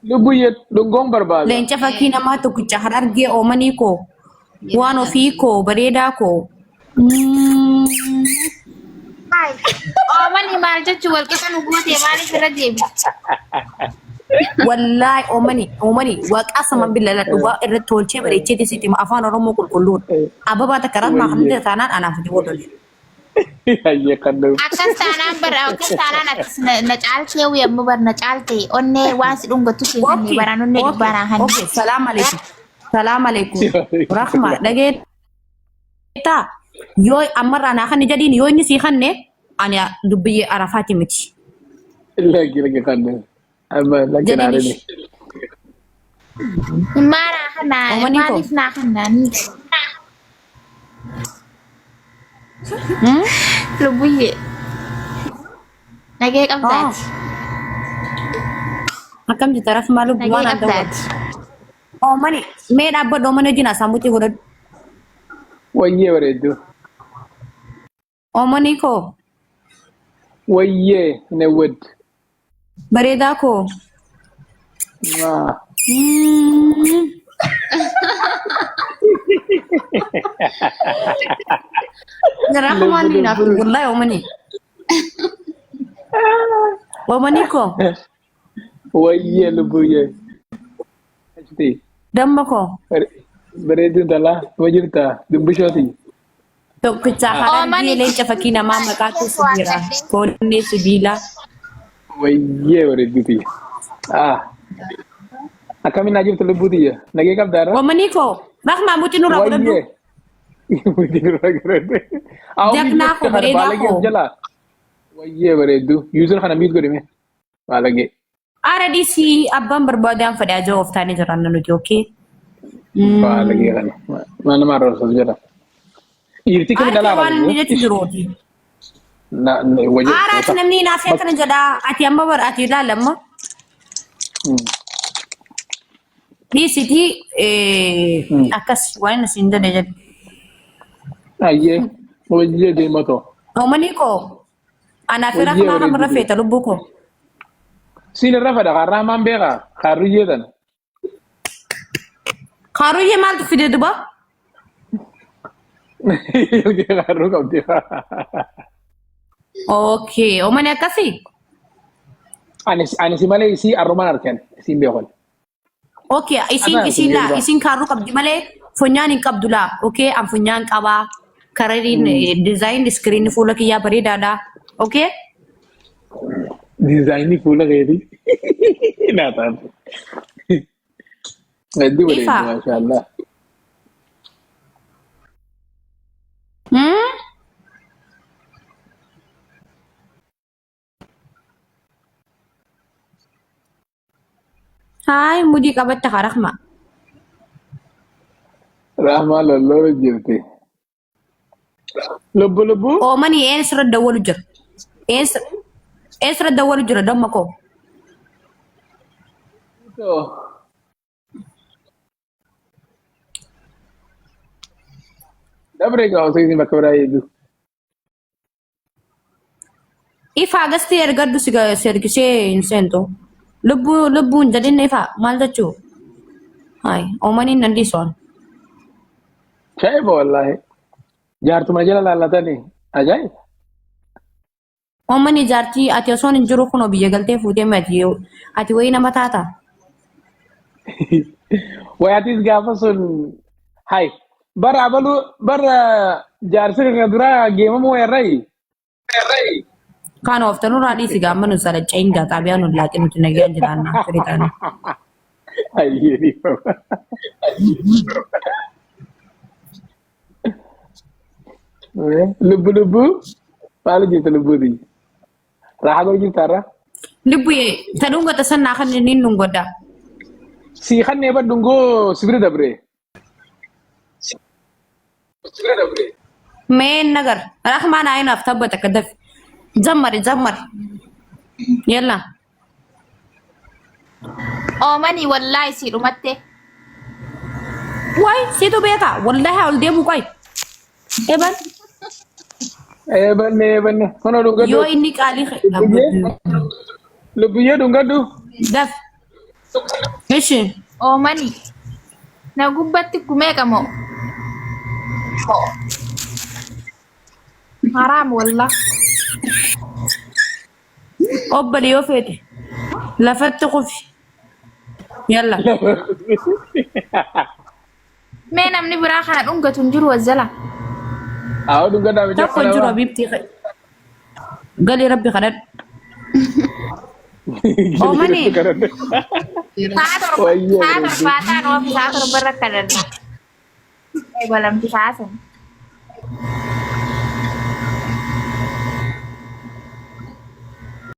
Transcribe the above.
Lubbuyyee dhungoon barbaada. Leenca fakkii namaa tokkicha harargee oomanii koo waan ofii koo bareedaa koo. Oomani maal jechuun wal qixa nu goote maaliif irra deebite? Wallaahi oomani oomani waaqaa sama billala dhugaa irratti tolchee bareecheeti sitti hima afaan oromoo qulqulluudha. Ababaa takka rahmaa kan ta'e taanaan anaaf itti godhole. Hayyee kan dhufu. Akkas taanaan bara akkas taanaan atis na na caaltee wayammu bar na caalte onnee waan si dhungatu si hanne Okay, baraan onnee okay, dhibbaa naa hanne. okay. Salaam alaikum. Salaam alaikum. Rahma dhageettaa yoo ammarraa naa kanne jedhiin yoo inni sii kanne ani dubbiyyee arafaati miti. Lakki lakki kan dhufu. Amma lakki Jedhiin naa ishi. Maa naa kannaa Oomanii koo. maaliif naa kannaa Lubbuyyee. Nagee qabdaati. Akkam jirta Rahma lubbu Nagee waan adda qabdaati. Oomani mee dhaabbadhu oomani wajjin haasaa godhadhu. Wayyee bareedduu. Oomanii koo Wayyee hin hawwaddu. bareedaa koo. Maa. Rahmaan ni naaf wallahi oomanii. Oomanii koo Wayyee lubbuyyee. Ashti. damma koo Bareedduu intalaa. Ma jirta? Dubbishooti. Tokkicha harargee Oomanii leenca fakkii namaa maqaatu sibiila. Koonnee sibiilaa. Wayyee bareedduu tiyya. Ah. Akkamiin naa jirtu lubbuu tiyya? Nagee qabdaa irra? Oomanii koo Rahmaa muci nurraa godhadhu. Wayyee. Muci nurraa godhadhu. Jagnaa koo bareedaa Baalagee koo. jalaa. Wayyee bareedduu. Yuuzar kana miit godhime. Baalagee. Aara dhiisii abbaan barbaadaan fedhaa jiru of taanee jiraanna nuti okee. Baalagee kana. Maal nama arrabsas jala. Dhiirti kami Aara dhalaa waan inni qabdu. jechu jiruuti. Na wayyee. Aara ati namni naaf akkana jedhaa ati amma bar ati ilaali amma dhiisitii akkas waan inni siin jedhe jedhe. Ayyee. Wayyee deematoo. Oomanii koo anaaf Wayyee rahmaa kamirra bareedduu. feeta lubbuu koo. Siin irra fedha kaarraa maan beekaa kaarruyyee tana. Kaaruyyee maaltu fide duba? Kaarruu qabdi. Okay, oomanii akkasii? Ani si malee isii arrumaan argan isiin beekon. Okay, isin Ana isin laa duba. isin kaarruu qabdi malee funyaan hin qabdu laa. Okay, an funyaan qabaa. Karariin design screen fuula kiyyaa bareedaadha. Okay? Diizaayinii fuula keetii. Naa taate. Hedduu bareeddi Ifa. maashaallah. Hmm? Haay mudii qabatta haa rahma. Rahmaa lolloora jirti. Lubbu lubbu. Oomanii een sirra dawwalu jira. Een sirra dawwalu jira damma koo. Dabre egaa osoo isin bakka biraa eegu. Ifaa gasti ergadhu si si ergisee hin seentu. Lubbuu lubbuun jedhin ifaa maal jechuu? Hayi oomaniin nan dhiisoon. Shaa'iba wallaahi. Jaartuma jala laallatanii. Ajaa'iba. Oomanii jaartii ati osoon hin jiru kunoo biyya galtee fuutee mi ati ati wayii nama taata. Wayaatiis gaafa sun hay bara abaluu bara jaarsi kan duraa geemamuu irrayi. Kaan oofta nurraa dhiisi gaamma nu salaccayin gaa xaabiyaa nu laaqi nuti nagaan jiraanna firii taane. Hayyee dhiifama. Lubbu lubbu maal jirta lubbuuti? Raahaa godhu jirta har'a? Lubbuye ta dhungata sannaa kan inni dhungodha. Sii kannee bar dhungoo si bira dabre. Mee nagar rahmaan ayinaaf tabbata akka dafi. Jammari jammari. Yalla. Oomanii wallaahi sii dhumatte. Waay situ beeka wallahi ol deemu qoy. Eban Eebanne eebanne kunoo dhungadhu. yoo inni qaalii Lubbuyyee lubbuyyee dhungadhu. daf. Ishi. Oomani. Na gubbatti gumee qamoo. Haraam wallah. Obbali yoo feete lafatti kufi. Yalla. Mee namni biraa kana dhungatu hin jiru wazzala. Haa dhungadhaa mijaa Tokko hin jiru habiibtii. Galii rabbi kadhadhu. Oomani. Sa'a torba Wayyee sa'a torbaataan oofi sa'a torba irra kadhanna. Eegalamti sa'a sana.